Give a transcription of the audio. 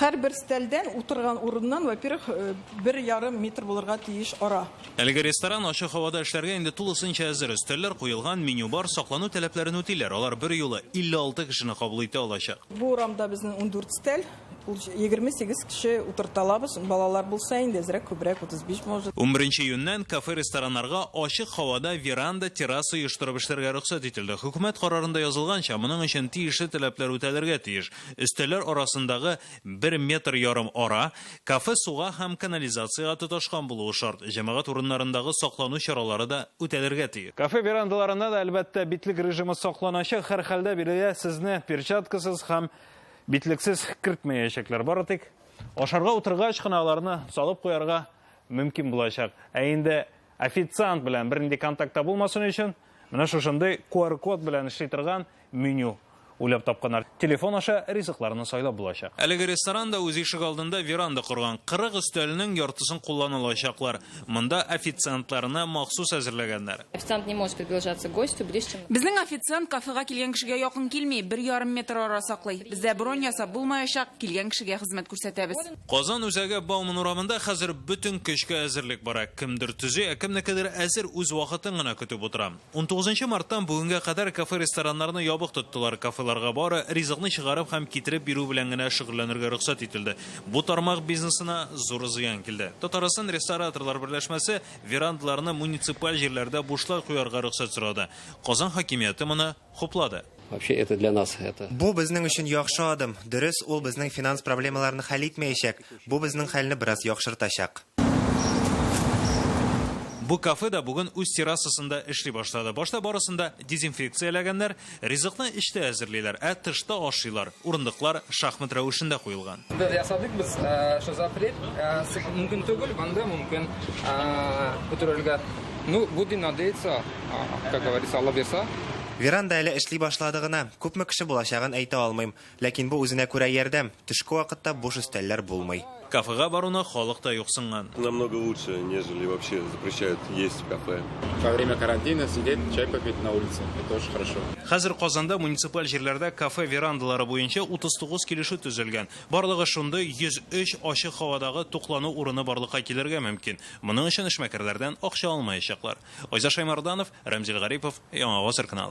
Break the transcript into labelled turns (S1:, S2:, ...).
S1: Һәрбер стәлдән, утырган урыннан, во-первых, 1,5 метр булырга тиеш ара.
S2: Әлеге ресторан ачык һавада эшләргә инде тулысынча әзер. Өстәлләр куелган, меню бар, саклану таләпләрен үтиләр. Алар берьюлы 56 кешене кабул итә алачак.
S1: Бу урамда безнең 14 стәл, ул 28 кеше утырта алабыз. Балалар булса инде әзрәк күбрәк, 35 может.
S2: Унберенче июньнән кафе-рестораннарга ачык һавада веранда, терраса оештырып эшләргә рөхсәт ителде. Хөкүмәт карарында язылганча, моның өчен тиешле таләпләр үтәлергә тиеш. Өстәлләр арасындагы бер метр ярым ара, кафе суга һәм канализациягә тоташкан булуы шарт. Җәмәгать урыннарындагы саклану чаралары да үтәлергә тиеш. Кафе верандаларында да, әлбәттә, битлек режимы сакланачак. Һәрхәлдә, биредә сезне перчаткасыз һәм битлексез кертмәячәкләр. Бары тик ашарга утыргач кына аларны салып куярга мөмкин булачак. Ә инде официант белән бернинди контактта булмасын өчен, менә шушындый QR-код белән эшли торган меню уйлап тапканнар. Телефон аша ризыкларны сайлап булачак. Әлеге ресторан да үз ишегалдында веранда корган. 40 өстәлнең яртысын куллана алачаклар. Монда официантларны махсус әзерләгәннәр.
S3: Официант не может приближаться к гостю ближе, чем
S4: Безнең официант кафега килгән кешегә якын килми, 1,5 метр ара саклый. Бездә бронь ясап булмаячак, килгән кешегә хезмәт күрсәтәбез.
S2: Казан үзәге Бауман урамында хәзер бөтен көчкә әзерлек бара. Кемдер төзи, ә кемнекедер әзер үз вакытын гына көтеп утыра. Унтугызынчы марттан бүгенгә кадәр кафе-рестораннарны ябык тоттылар. Кафеларга бары ризыкны чыгарып һәм китереп бирү белән генә шөгыльләнергә рөхсәт ителде. Бу тармак бизнесына зур зыян килде. Татарстан рестораторлар берләшмәсе верандаларны муниципаль җирләрдә бушлай куярга рөхсәт сорады. Казан хакимияте моны хуплады.
S5: Вообще это для нас это.
S6: Бу безнең өчен яхшы адым. Дөрес, ул безнең финанс проблемаларны хәл итмәячәк. Бу безнең хәлне бераз яхшыртачак.
S2: Бу кафе да бүген үз террасасында эшли башлады. Башта барысын да дезинфекцияләгәннәр, ризыкны эчтә әзерлиләр, ә тышта ашыйлар. Урындыклар шахмат рәвешендә куелган.
S7: Без ясадык без шул запрет, мөмкин түгел, анда мөмкин үтерергә. Ну, будем надеяться, как говорится, Алла бирса.
S6: Веранда әле эшли башлады гына. Күпме кеше булачагын әйтә алмыйм. Ләкин бу үзенә күрә ярдәм. Төшке вакытта буш өстәлләр булмый.
S2: Кафега баруны халык та юксынган.
S8: Намного лучше, нежели вообще запрещают есть в кафе.
S9: Во время карантина сидеть, чай попить на улице. Это очень хорошо.
S2: Хәзер Казанда муниципаль җирләрдә кафе верандалары буенча 39 килешү төзелгән. Барлыгы шундый 103 ачык һавадагы туклану урыны барлыкка килергә мөмкин. Моның өчен эшмәкәрләрдән акча алмаячаклар. Айза Шаймарданов, Рәмзил Гарипов, Яңа Гасыр каналы.